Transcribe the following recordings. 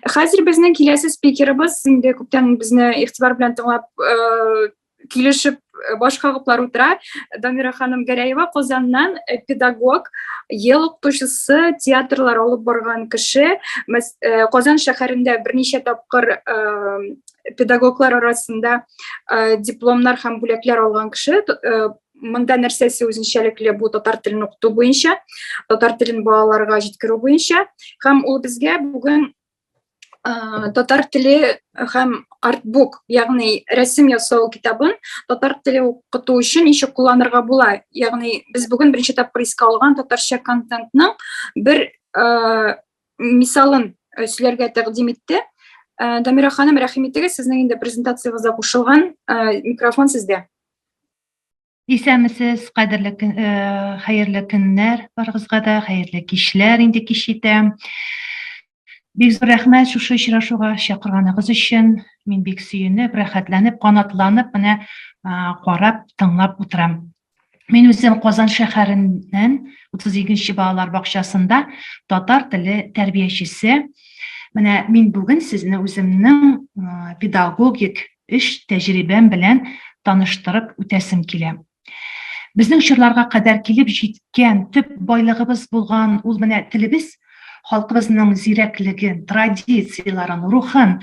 Хәзер безнең киләсе спикерыбыз инде күптән безне игътибар белән тыңлап, э, килешеп э, баш кагыплар утыра. Дамира ханым Гәрәева Казаннан э, педагог, ел укытучысы, театрлар алып барган кеше. Э, Казан шәһәрендә берничә тапкыр педагоглар арасында дипломнар һәм бүләкләр алган кеше. Монда нәрсәсе үзенчәлекле бу татар телен укыту буенча, татар телен балаларга җиткерү буенча. Һәм ул безгә бүген татар теле һәм артбук, ягъни рәсем ясау китабын татар теле укыту өчен ничек кулланырга була. Ягъни без бүген беренче тапкыр искә алган татарча контентның бер мисалын сөйләргә тәкъдим итте. Дамира ханым, рәхим итегез, сезнең инде презентациягезгә кушылган микрофон сездә. Исәнмесез, кадерле көн, э, хәерле көннәр барыгызга да, хәерле кичләр инде кич җитә. Бик зур рәхмәт шушы очрашуга чакырганыгыз өчен. Мин бик сөенеп, рәхәтләнеп, канатланып менә карап, тыңлап утырам. Мин үзем Казан шәһәреннән 32 нче балалар бакчасында татар теле тәрбиячесе. Менә мин бүген сезне үземнең педагогик эш тәҗрибәм белән таныштырып үтәсем килә. Безнең чорларга кадәр килеп җиткән төп байлыгыбыз булган ул менә телебез халкыбызның зирәклеген, традицияләрен, рухын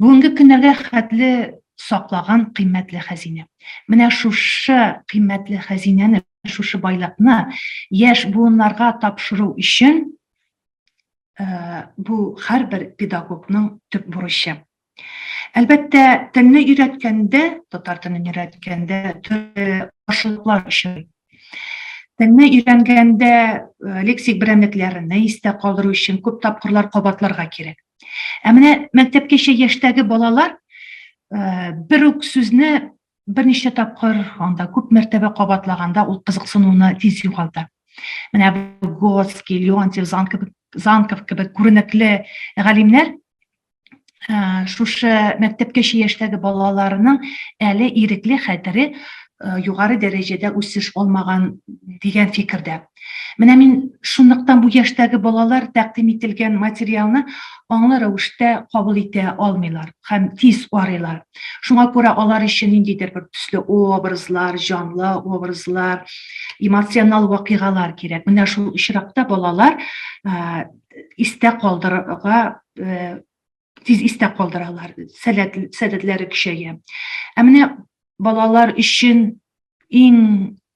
бүгенге көннәргә хәтле саклаган кыйммәтле хәзинә. Менә шушы кыйммәтле хәзинәне, шушы байлыкны яшь буыннарга тапшыру өчен бу һәрбер педагогның төп бурычы. Әлбәттә, телне өйрәткәндә, татар телен өйрәткәндә төрле каршылыклар очрый. Телне өйрәнгәндә э, лексик берәмлекләрне истә калдыру өчен күп тапкырлар кабатларга кирәк. Ә менә мәктәпкәчә яшьтәге балалар э, бер үк сүзне берничә тапкыр, анда күп мәртәбә кабатлаганда ул кызыксынуны тиз югалта. Менә Выготский, Леонтьев, Занков, Занков кебек күренекле галимнәр Э, шушы мәктәпкәчә яшьтәге балаларының әле ирекле хәтере э, югары дәрәҗәдә үсеш алмаган дигән фикердә. Менә мин шунлыктан бу яшьтәге балалар тәкъдим ителгән материалны аңлы рәвештә кабул итә алмыйлар һәм тиз арыйлар. Шуңа күрә алар өчен ниндидер бер төсле образлар, җанлы образлар, эмоционал вакыйгалар кирәк. Менә шул очракта балалар э, истә калдырырга э, тиз истә калдыралар, сәләт, сәләтләре көчәя. Ә менә балалар өчен иң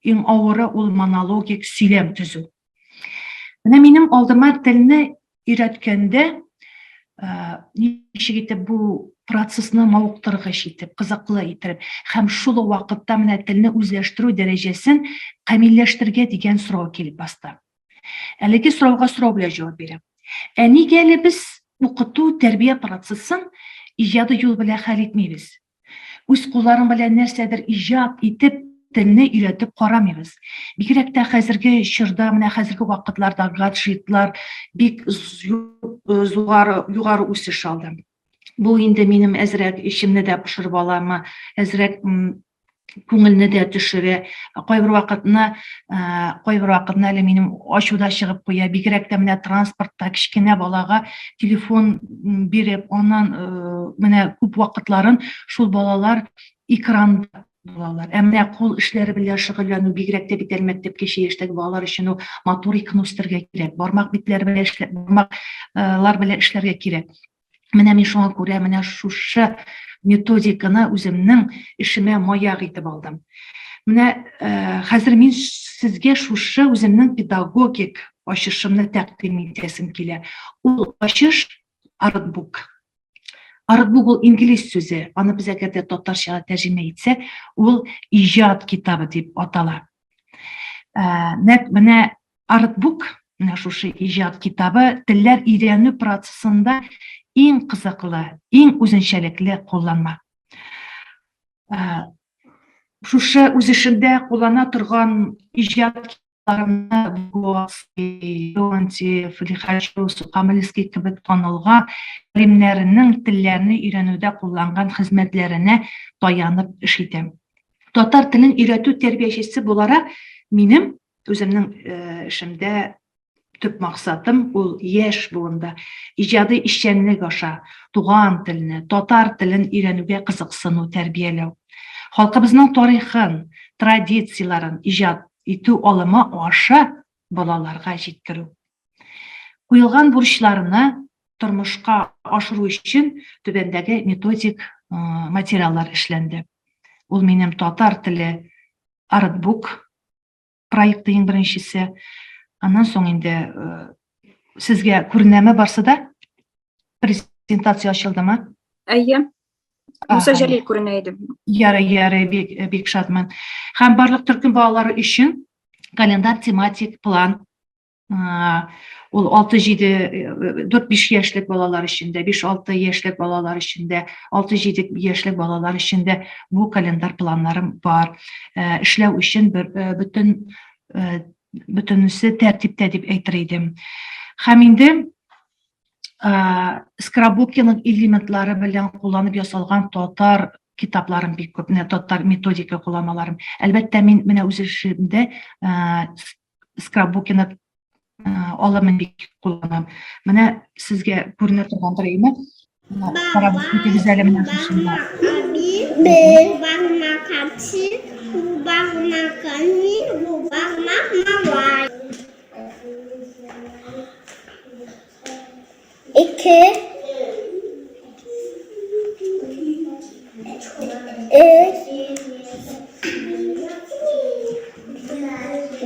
иң авыры ул монологик сөйләм төзү. Менә минем алдыма телне өйрәткәндә э, ничек итеп бу процессны мавыктыргыч итеп, кызыклы итеп һәм шул ук вакытта менә телне үзләштерү дәрәҗәсен камилләштерергә дигән сорау килеп басты. Әлеге сорауга сорау белән җавап бирәм. Ә нигә әле без укыту тәрбия процессын иҗади юл белән хәл итмибез? Үз кулларың белән нәрсәдер иҗат итеп, телне өйрәтеп карамыйбыз. Бигрәк тә хәзерге чорда, менә хәзерге вакытларда гаджетлар бик югары, югары үсеш алды. Бу инде минем әзрәк эчемне дә пошырып аламы, әзрәк күңелне дә төшерә. Кайбер вакытны, кайбер вакытны әле минем ачу да чыгып куя. Бигрәк тә менә транспортта кечкенә балага телефон биреп, аннан менә күп вакытларын шул балалар экранда булалар. Ә менә кул эшләре белән шөгыльләнү бигрәк тә бит әле мәктәпкәчә яшьтәге балалар өчен ул моториканы үстерергә кирәк, бармак битләре белән эшләп, бармаклар белән эшләргә кирәк. Менә мин шуңа күрә менә шушы методиканы үземнең эшемә маяк итеп алдым. Менә э, хәзер мин сезгә шушы үземнең педагогик ачышымны тәкъдим итәсем килә. Ул ачыш артбук. Артбук ул инглиз сүзе. Аны без әгәр дә татарчага тәрҗемә итсәк, ул иҗат китабы дип атала. Э, нәкъ менә Артбук, менә шушы иҗат китабы телләр өйрәнү процессында иң кызыклы, иң үзенчәлекле кулланма. Э, шушы үз эшендә куллана торган иҗат китапларына Выготский, Леонтьев, Лихачев, Сухомлинский кебек танылган галимнәренең телләрне өйрәнүдә кулланган хезмәтләренә таянып эш итәм. Татар телен өйрәтү тәрбиячесе буларак, минем үземнең э, эшемдә Төп максатым ул яшь буында иҗади эшчәнлек аша туган телне, татар телен өйрәнүгә кызыксыну тәрбияләү. Халкыбызның тарихын, традицияләрен иҗат итү алымы аша балаларга җиткерү. Куелган бурычларны тормышка ашыру өчен түбәндәге методик материаллар эшләнде. Ул минем татар теле артбук проекты иң беренчесе. Аннан соң инде сезгә күренәме барсы да? Презентация ачылдымы? Әйе. Муса Җәлил күренә иде. Ярый, ярый, бик, бик шатмын. Һәм барлык төркем балалары өчен календарь тематик план Ул 6-7, 4-5 яшьлек балалар өчен дә, 5-6 яшьлек балалар өчен дә, 6-7 яшьлек балалар өчен дә бу календарь планнарым бар. Эшләү өчен бер бөтен бөтенесе тәртиптә дип әйтер идем. Һәм инде скраббукиның элементлары белән кулланып ясалган татар китапларым бик күп, менә татар методика кулланмаларым. Әлбәттә, мин менә үз эшемдә скраббукинг алымын бик кулланам. Менә сезгә күренә торгандыр име? Карап үтегез әле менә шушында. Бер бармак әти, бу бармак әни, бу бармак малай. Ике. Өч.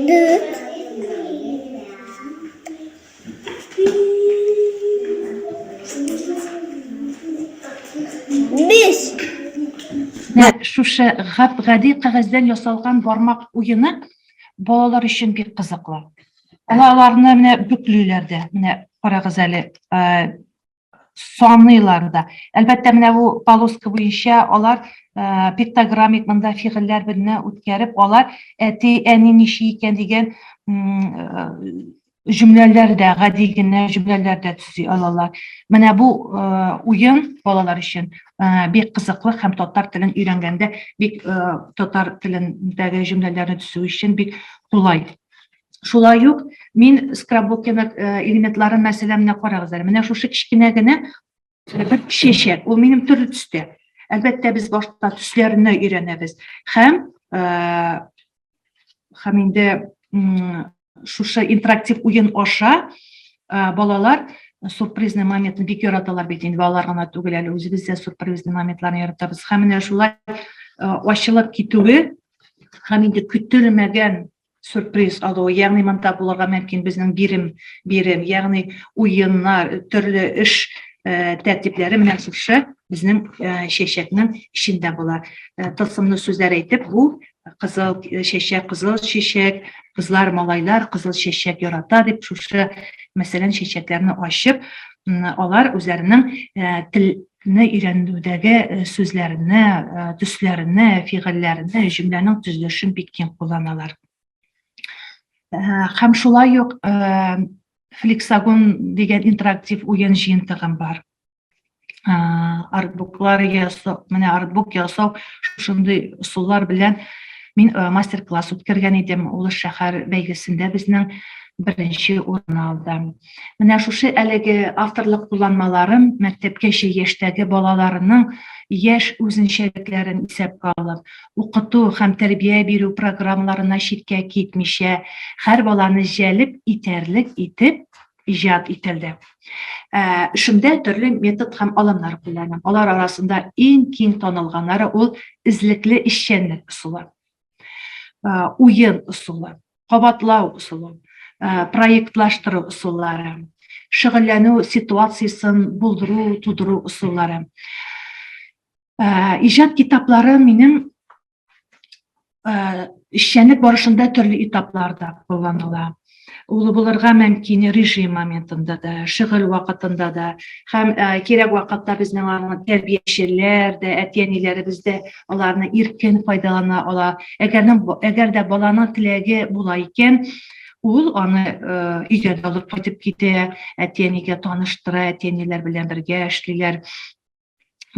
Дүрт. Биш. Менә шушы гап-гади кәгазьдән ясалган бармак уены балалар өчен бик кызыклы. Аларны менә бөклиләр дә. Менә карагыз әле, э, саныйлар да. Әлбәттә, менә бу полоска буенча алар э, пиктограммик монда фигыльләр белән үткәреп, алар әти, әни ничек икән дигән э, җөмләләр дә, гади генә җөмләләр дә төзи алалар. Менә бу уен балалар өчен бик кызыклы һәм татар телен өйрәнгәндә бик татар телендәге җөмләләрне төзү өчен бик кулай. Шулай ук мин скраббукинг элементларын, мәсәлән, менә карагыз әле, менә шушы кечкенә генә бер чәчәк, ул минем төрле төстә. Әлбәттә, без башта төсләрне өйрәнәбез һәм һәм инде шушы интерактив уен аша балалар сюрпризный моментны бик яраталар бит инде, балалар гына түгел әле, үзебез дә сюрпризный моментларны яратабыз. Һәм менә шулай ачылып китүе һәм инде көтелмәгән сюрприз алу, ягъни монда булырга мөмкин безнең бирем, бирем, ягъни уеннар, төрле эш тәртипләре менә шушы безнең чәчәкнең эчендә була. Тылсымлы сүзләр әйтеп, бу кызыл чәчәк, кызыл чәчәк, кызлар, малайлар кызыл чәчәк ярата дип шушы, мәсәлән, чәчәкләрне ачып, алар үзләренең телне өйрәнүдәге сүзләрне, төсләрне, фигыльләрне, җөмләнең төзелешен бик киң кулланалар. Һәм шулай ук флексагон дигән интерактив уен җыентыгым бар. Артбуклар ясау, менә артбук ясау шушындый ысуллар белән мин мастер-класс үткәргән идем. Ул шәһәр бәйгесендә безнең беренче урын алды. Менә шушы әлеге авторлык кулланмаларым мәктәпкәчә яшьтәге балаларының яшь үзенчәлекләрен исәпкә алып, укыту һәм тәрбия бирү программаларына читкә китмичә, һәр баланы җәлеп итәрлек итеп иҗат ителде. Ә, эшемдә төрле метод һәм алымнар кулланам. Алар арасында иң киң танылганнары ул эзлекле эшчәнлек ысулы, ә, уен ысулы, кабатлау ысулы, ә, проектлаштыру ысуллары, шөгыльләнү ситуациясен булдыру, тудыру ысуллары. Ә, иҗат китаплары минем эшчәнлек барышында төрле этапларда кулланыла. Ул булырга мөмкин режим моментында да, шөгыль вакытында да, һәм кирәк вакытта безнең аны тәрбиячеләр дә, әти-әниләребез дә аларны иркен файдалана ала. Әгәр, әгәр дә баланың теләге була икән, ул аны өйгә дә алып кайтып китә, әти-әнигә таныштыра, әти-әниләр белән бергә эшлиләр.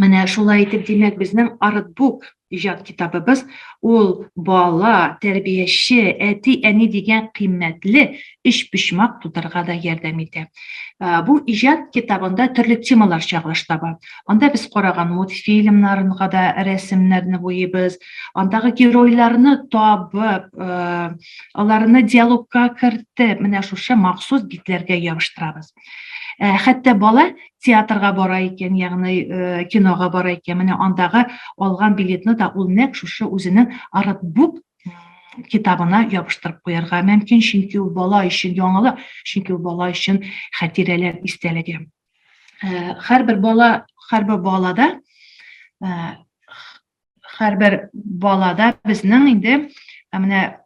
Менә шулай итеп, димәк, безнең артбук. иҗат китабыбыз ул бала, тәрбияче, әти, әни дигән кыйммәтле өчпочмак тудырырга да ярдәм итә. Бу иҗат китабында төрле темалар чагылыш таба. Анда без караган мультфильмнарга да рәсемнәрне буйыйбыз, андагы геройларны табып, аларны диалогка кертеп, менә шушы махсус битләргә ябыштырабыз. Хәтта бала театрга бара икән, ягъни кинога бара икән, менә андагы алган билетны да ул нәкъ шушы үзенең артбук китабына ябыштырып куярга мөмкин, чөнки ул бала өчен яңалык, чөнки ул бала өчен хатирәләр истәлеге. Һәрбер бала, һәрбер балада һәрбер балада безнең инде менә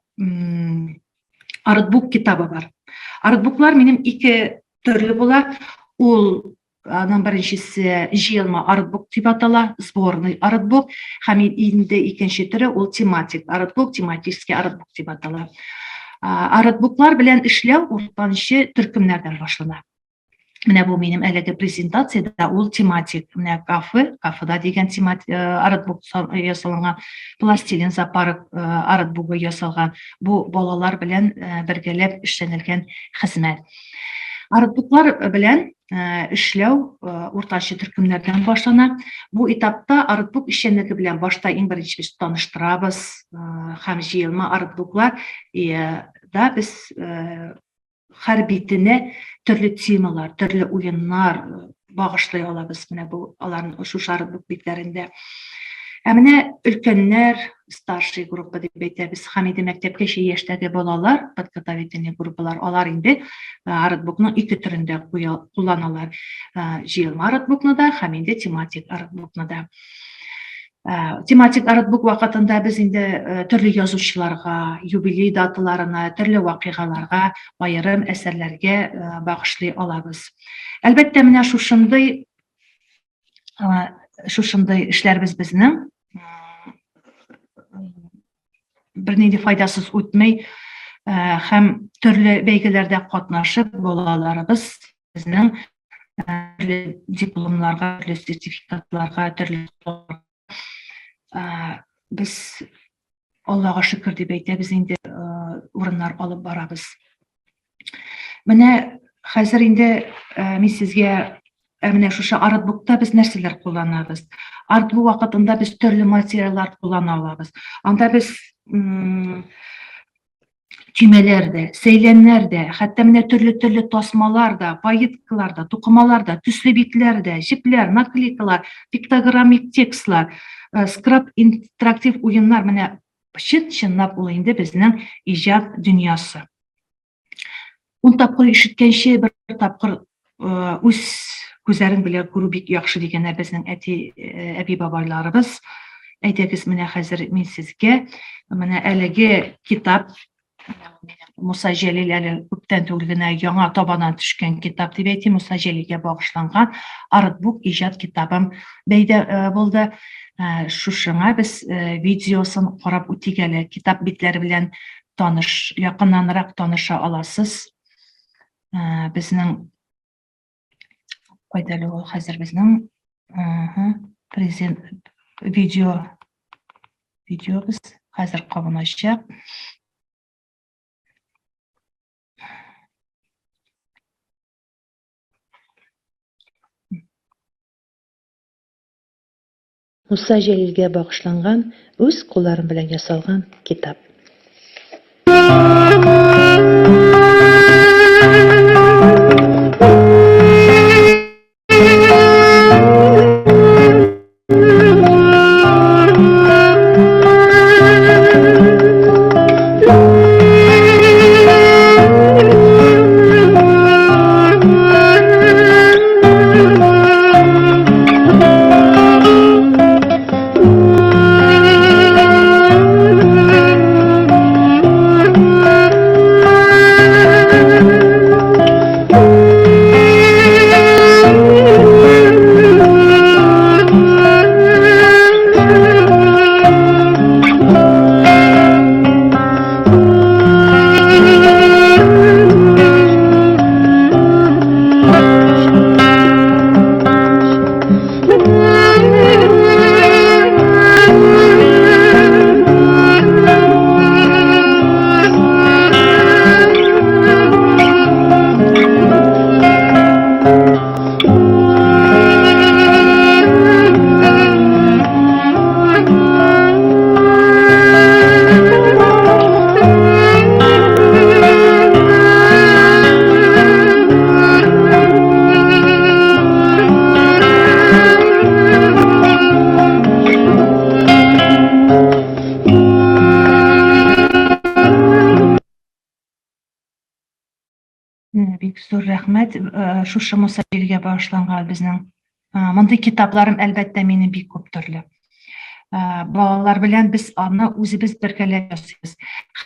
артбук китабы бар. Артбуклар минем ике төрле була. Ул аның беренчесе җыелма артбук дип атала, сборный артбук, һәм инде икенче төре ул тематик артбук, тематический артбук дип атала. Артбуклар белән эшләү уртанчы төркемнәрдән башлана. Менә бу минем әлеге презентациядә ул тематик. Менә кафе, кафеда дигән тематик э, артбук ясалган, пластилин зоопарк э, артбугы ясалган. Бу балалар белән э, бергәләп эшләнелгән хезмәт. Артбуклар белән эшләү уртача төркемнәрдән башлана. Бу этапта артбук эшчәнлеге белән башта иң беренче без таныштырабыз һәм җыелма артбуклар да без һәр битенә төрле темалар, төрле уеннар багышлый алабыз менә бу аларның шушы артбук битләрендә. Ә менә өлкәннәр, старший группа дип әйтәбез, һәм инде мәктәпкәчә яшьтәге балалар, подготовительный группалар, алар инде артбукның ике төрендә кулланалар. Җыелма артбукны да һәм инде тематик артбукны да. Тематик артбук вакытында без инде төрле язучыларга, юбилей даталарына, төрле вакыйгаларга, аерым әсәрләргә багышлый алабыз. Әлбәттә, менә шушындый шушындый эшләребез безнең бернинди файдасыз үтми һәм төрле бәйгеләрдә катнашып балаларыбыз безнең төрле дипломнарга, төрле сертификатларга, төрле без Аллага шөкер дип әйтәбез инде урыннар алып барабыз. Менә хәзер инде мин сезгә менә шушы артбукта без нәрсәләр кулланабыз? Артбук вакытында без төрле материаллар куллана алабыз. Анда без төймәләр дә, сәйләннәр дә, хәтта менә төрле-төрле тасмалар да, пайеткалар да, тукымалар да, төсле битләр дә, җепләр, наклейкалар, пиктограммик текстлар, э, скраб интерактив уеннар менә чын-чынлап ул инде безнең иҗат дөньясы. Ун тапкыр ишеткәнче бер тапкыр э, үз күзләрең белән күрү бик яхшы дигәннәр безнең әти, э, әби бабайларыбыз. Әйдәгез, менә хәзер мин сезгә менә әлеге китап Муса Җәлил әле күптән түгел генә яңа табанан төшкән китап дип әйтим, Муса Җәлилгә багышланган артбук иҗат китабым бәйдә э, булды. Шушыңа без видеосын карап үтик әле. Китап битләре белән таныш, якыннанрак таныша аласыз. Безнең кайда әле ул хәзер безнең презент видео видеобыз хәзер кабыначак. Муса Җәлилгә багышланган үз кулларым белән ясалган китап. Бик зур рәхмәт. Шушы Муса Җәлилгә багышланган безнең мондый китапларым, әлбәттә, минем бик күп төрле. Балалар белән без аны үзебез бергәләп ясыйбыз.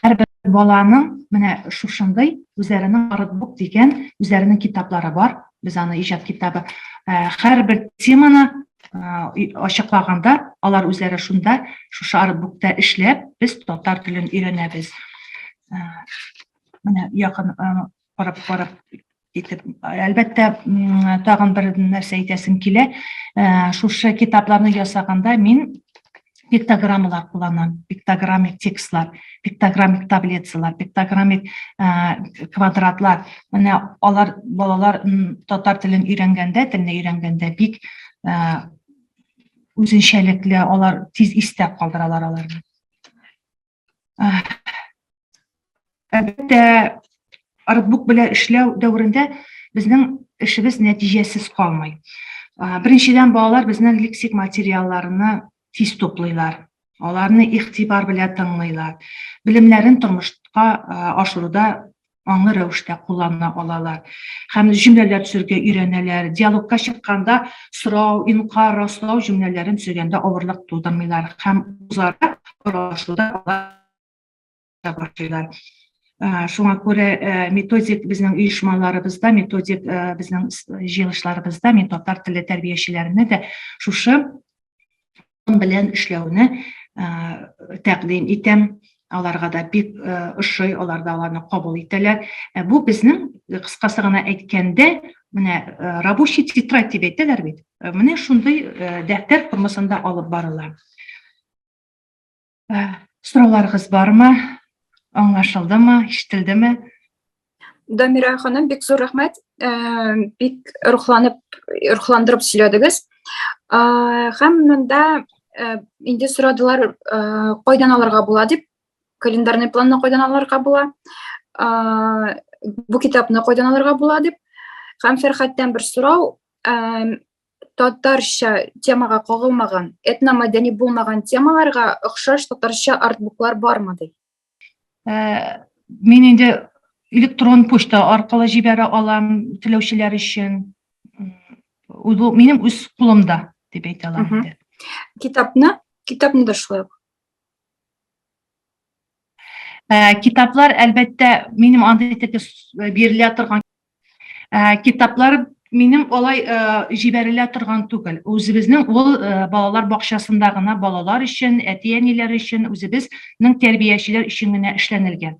Һәрбер баланың менә шушындый үзләренең артбук дигән үзләренең китаплары бар. Без аны иҗат китабы. Һәрбер теманы ачыклаганда, алар үзләре шунда шушы артбукта эшләп, без татар телен өйрәнәбез. Менә якын карап карап итеп, әлбәттә, тагын бер нәрсә әйтәсем килә. Шушы китапларны ясаганда мин пиктограммалар кулланам, пиктограммик текстлар, пиктограммик таблицалар, пиктограммик квадратлар. Менә алар балалар татар телен өйрәнгәндә, телне өйрәнгәндә бик үзенчәлекле, алар тиз истә калдыралар аларны. Әлбәттә, артбук белән эшләү дәверендә безнең эшебез нәтиҗәсез калмый. Беренчедән, балалар безнең лексик материалларны тиз туплыйлар. Аларны игътибар белән тыңлыйлар. Белемнәрен тормышка ашыруда аңлы рәвештә куллана алалар. Һәм җөмләләр төзергә өйрәнәләр. Диалогка чыкканда сорау, инкар, раслау җөмләләрен төзегәндә авырлык тудырмыйлар һәм үзара аралашуда алар башлыйлар. Шуңа күрә методик безнең оешмаларыбызда, методик безнең җыелышларыбызда мин татар теле тәрбиячеләренә дә шушы белән эшләүне тәкъдим итәм. Аларга да бик ошый, алар да аларны кабул итәләр. Бу безнең, кыскасы гына әйткәндә, менә рабочий тетрадь дип әйтәләр бит. Менә шундый дәфтәр формасында алып барыла. Сорауларыгыз бармы? Аңлашылдымы, ишетелдеме? Дамира ханым, бик зур рәхмәт. Бик рухланып, рухландырып сөйләдегез. Һәм монда инде сорадылар, кайдан алырга була дип, календарный планны кайдан алырга була, бу китапны кайдан алырга була дип. Һәм Фәрхәттән бер сорау, татарча темага кагылмаган, этномәдәни булмаган темаларга охшаш татарча артбуклар бармы ди? Мин инде электрон почта аркылы җибәрә алам теләүчеләр өчен. Ул минем үз кулымда дип әйтә алам инде. Китапны, китапны да шулай ук. Китаплар, әлбәттә, минем андый теге бирелә торган Китаплар минем алай җибәрелә торган түгел. Үзебезнең ул балалар бакчасында гына балалар өчен, әти-әниләр өчен, үзебезнең тәрбиячеләр өчен генә эшләнелгән.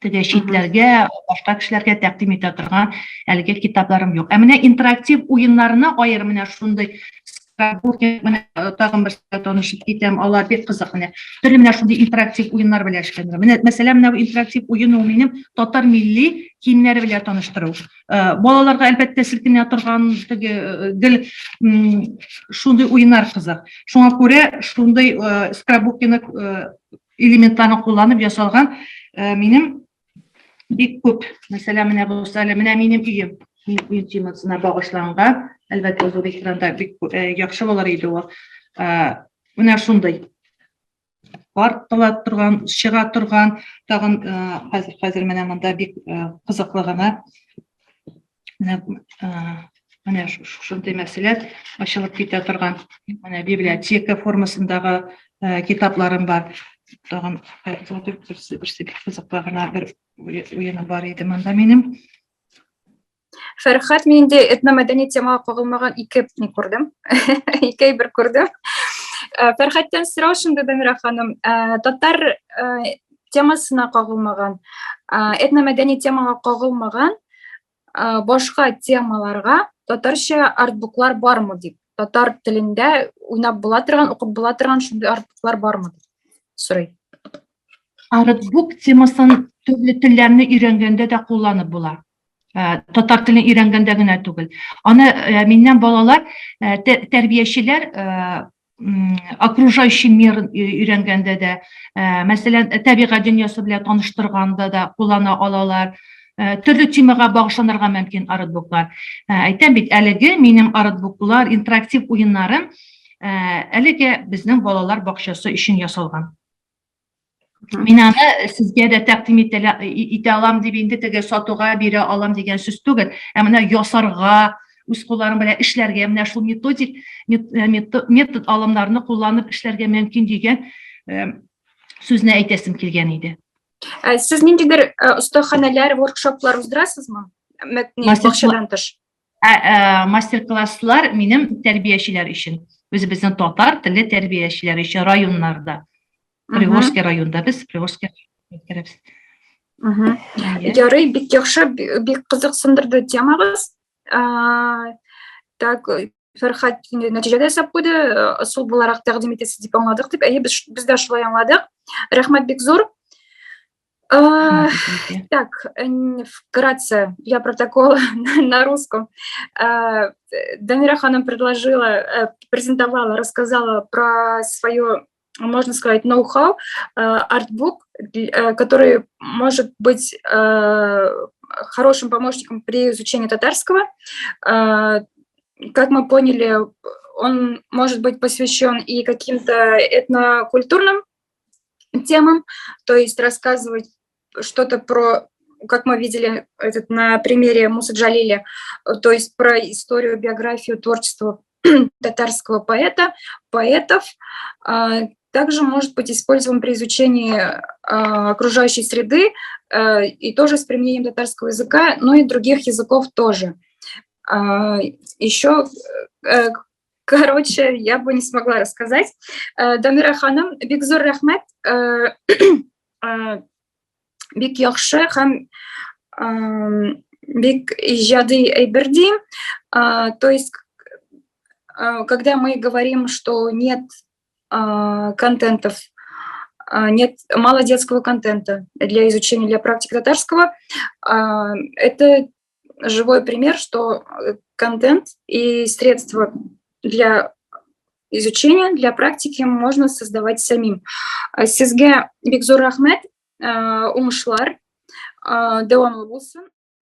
Теге читләргә, башка кешеләргә тәкъдим итә торган әлеге китапларым юк. Ә менә интерактив уеннарына аерым менә шундый скрапбукинг, менә тагын бер танышып китәм, алар бик кызык менә. Төрле менә шундый интерактив уеннар белән эшләнә. Менә мәсәлән, менә бу интерактив уен ул минем татар милли киемнәре белән таныштыру. Балаларга әлбәттә селкенә торган теге гел шундый уеннар кызык. Шуңа күрә шундый скрапбукинг элементларын кулланып ясалган минем бик күп. Мәсәлән, менә бу әле менә минем өем. Мин өй темасына багышланган. Әлбәттә, зур экранда бик яхшы булыр иде ул. Менә шундый тартыла торган, чыга торган, тагын хәзер хәзер менә монда бик кызыклы гына менә менә шушындый мәсьәлә ачылып китә торган менә библиотека формасындагы китапларым бар. Тагын берсе берсе бик кызыклы гына бер уены бар иде монда минем. Фәрхәт, мин инде этномәдәни темага кагылмаган ике ни күрдем. Ике әйбер күрдем. Э, Фәрхәттән сорау шундый, Дамира ханым, э, татар э, темасына кагылмаган, этномәдәни темага кагылмаган башка темаларга татарча артбуклар бармы дип. Татар телендә уйнап була торган, укып була торган шундый артбуклар бармы дип сорый. Артбук темасын төрле телләрне өйрәнгәндә дә кулланып була. Э, татар телен өйрәнгәндә генә түгел. Аны э, миннән балалар, э, тәрбиячеләр окружающий мир өйрәнгәндә дә, мәсәлән, табигать дөньясы белән таныштырганда да куллана алалар. Төрле темага багышланырга мөмкин артбуклар. Әйтәм бит, әлеге минем артбуклар, интерактив уеннарым әлеге безнең балалар бакчасы өчен ясалган. Мин аны сезгә дә тәкъдим итә алам дип инде теге сатуга бирә алам дигән сүз түгел. Ә менә ясарга, үз кулларың белән эшләргә, менә шул методик э, метод алымнарны кулланып эшләргә мөмкин дигән э, сүзне әйтәсем килгән иде. Ә сез ниндидер э, остаханәләр, воркшоплар уздырасызмы? Бакчадан тыш. Мастер-класслар минем тәрбиячеләр өчен. Үзебезнең татар телле тәрбиячеләр өчен районнарда. Приволжский районда без Приволжский үткәрәбез. Ярый, бик яхшы, бик кызыксындырды темагыз. Так, Фәрхат нәтиҗә дә ясап куйды, ысул буларак тәкъдим итәсез дип аңладык дип. Әйе, без, без дә шулай аңладык. Рәхмәт бик зур. Так, вкратце для протокола на русском. Дамира ханым предложила, презентовала, рассказала про свое, можно сказать, ноу-хау, артбук, который может быть хорошим помощником при изучении татарского. Как мы поняли, он может быть посвящен и каким-то этнокультурным темам, то есть рассказывать что-то про, как мы видели этот, на примере Мусы Джалиля, то есть про историю, биографию, творчество татарского поэта, поэтов. Также может быть использован при изучении окружающей среды и тоже с применением татарского языка, но и других языков тоже. Еще, короче, я бы не смогла рассказать. Дамира ханым, бик зур рәхмәт. Бик яхшы һәм бик иҗади әйбер дим. То есть, когда мы говорим, что нет контентов, нет, мало детского контента для изучения, для практики татарского, это живой пример, что контент и средства для изучения, для практики можно создавать самим. Сезгә бик зур рәхмәт, уңышлар, дәвамлы булсын.